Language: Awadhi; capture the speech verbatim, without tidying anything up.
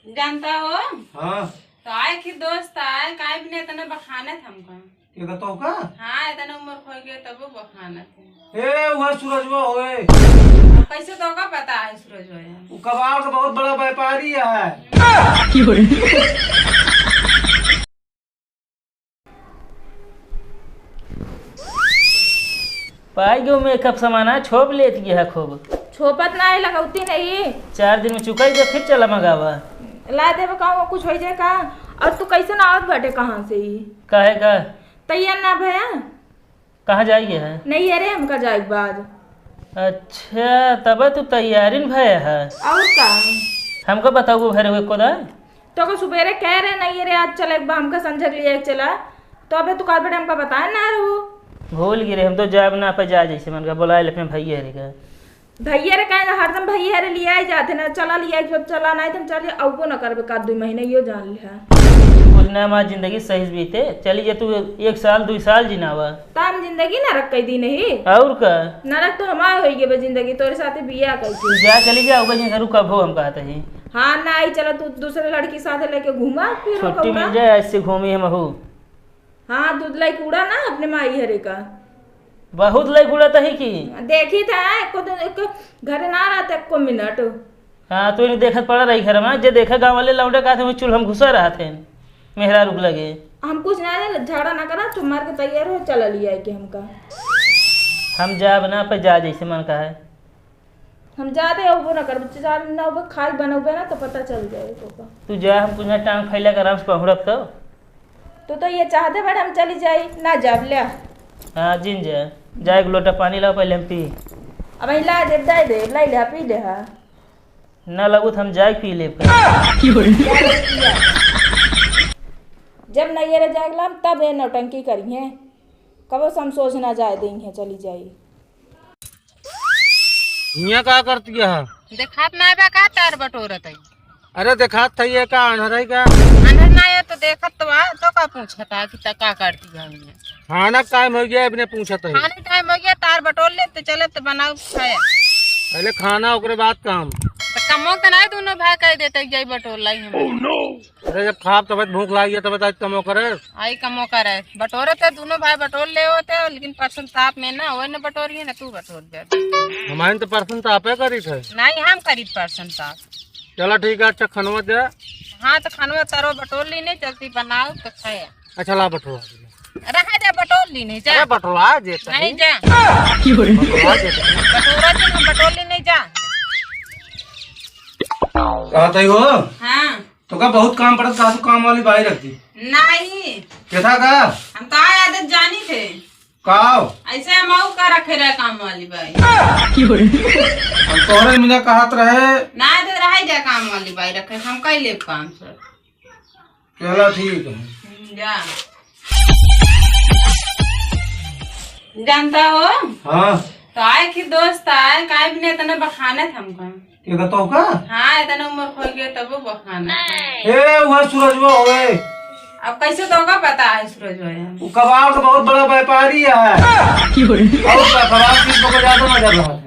जानता हो? हाँ। तो आए कि दोस्त आए, काहे बिना इतना बखानत हमका? ये का तोहका? हाँ, इतना उम्र हो गया तब वो बखानत है। ए, वह सूरजवा होए। अब कैसे तोहका पता है सूरजवा है? वो कबाड़ का बहुत बड़ा व्यापारी है। पाई गयो मेकअप सामान, छोप लेत गया है खूब। छोपत ना है, लगौती नहीं। चार दिन में चुकाई दे, फिर चला मंगावा। ला देबे का, वो कुछ हो जाए का? और तू कैसे ना आवत बाटे, कहाँ से ही? काहे का? तैयार ना भया? कहाँ जाइए है? नहीं, अरे हमका जाए के बाद। अच्छा, तब तू तैयारी न भया है। और का? हमका बताओ, घर में कोदा? तो को सुबेरे कह रहे, "नहीं रे, आज चले एक बार, हमका संझक लिए एक चला।" तो अबे तू काल बेटे हमका बताए ना रहू। भूल गिरे, हम तो जाब ना पे जा, जैसे मन का बोलाए ले अपने भैया रे का। भैया रे कहे ना, हरदम भैया रे लिया ही जाते ना, "चला लिया, जब चला नहीं तो हम चलिए, अउबो न करबे का, दू महीने यो जान लिहा।" कुछ ना, हमार जिंदगी सही से बीते, चली जे तू एक साल, दू साल जीनावा। त हम जिंदगी नरक कई दी नहीं। और का? नरक तो हमार होई गए बे जिंदगी, तोरे साथे बियाह कई तू के। जा, चली जा, अउबे जिन करू कब हो, हम कहते हैं। हाँ, ना आई, चला तू दूसरे लड़की साथे लेके घूमा, फिर छुट्टी मिल जाए, ऐसे घूमी हम हो। हाँ, दूध लाई कूड़ा ना अपने माई हरे का। बहुत लाई कूड़ा तही की। देखी था, एको दिन, एक घरे ना रहता एको मिनट। हाँ, तू इन्हें देखत पड़ा रही घर में, जे देखा गाँव वाले लौंडे का थे, चूल्हा में घुसा रहा थे, मेहरा रुक लगे। हम कुछ ना जाने, झाड़ा ना करा, चुप मार के तैयार हो, चला लिया है कि हमका। हम जाब ना पे जा, जैसे मन का है। हम जाते अउबो ना करब, चार दिन ना अउबे, खाई बनउबे ना तो पता चल जाए तोका। तू जा, हम कुछ ना टांग फैला के आराम से पहुड़ब तो। तू तो ये चाहते बड़े हम चली जाई, ना जाब ले। हाँ, जिन जा, जा एक लोटा पानी लाओ पहले हम पी। अब ही ला दे, दे दे, लाई ले, पी ले हा। ना लगू तो हम जाए पी लेब। जब नैहरे जाए ला तब ये नौटंकी करी है, कबो से हम सोच ना जाए देंगे, चली जाई। हियाँ का करती है? देखात ना बा का तार बटोरत है? अरे देखात था ये का आन्हर है का? आन्हर ना है तो देखत तो बा, तो का पूछत है कि त का करती है हियाँ? खाना टाइम हो गया, अपने पूछत है। खाने टाइम हो गया, तार बटोर ले तो चले तो बनाओ खाए। पहले खाना ओकरे बाद काम। तो कमो तो नहीं, दोनों भाई कह देते जाई बटोर लाई हमें। अरे जब खाब तब भूख लागी है, तब आज कमो करे। आई कमो करे। बटोरे थे, दोनों भाई बटोर ले होते, लेकिन परसन ताप में ना, वही ना बटोरी है ना, तू बटोर दे। हमारे तो परसन तापे करी थे। नहीं, हम करी परसन ताप। चला ठीक है, अच्छा खनवा दे। हाँ, तो खनवा तारो बटोर ली नहीं, जल्दी बनाओ तो खाए। अच्छा ला बटोर। रहा जा, बटोर ली नहीं जा। अरे बटोरा जे तनी। नहीं जा। बटोरा जे तनी। बटोरा जे हम बटोर ली नहीं जा। कहत है हो? हाँ। तो का बहुत काम पड़त, का तू काम वाली बाई रख दी? नहीं। कैसा का? हम तो आए आदत जानी थे। का? ऐसे हम आऊ का रखे रहे काम वाली बाई। हम तोहरे मुझे कहत रहे। ना दे रहे जा काम वाली बाई रखे, हम कई लेब काम से। चला ठीक है। जा। जानता हो? हाँ। तो आए कि दोस्त आए, काहे बिना इतना बखानत हमका? ये का तोहका? हाँ, इतना उम्र हो गया तब वो बखानत है। ए, वह सूरजवा होए। अब कैसे तोहका पता है सूरजवा है? वो कबाड़ का बहुत बड़ा व्यापारी है। और का कबाड़ किस को ज्यादा नजर रहा है?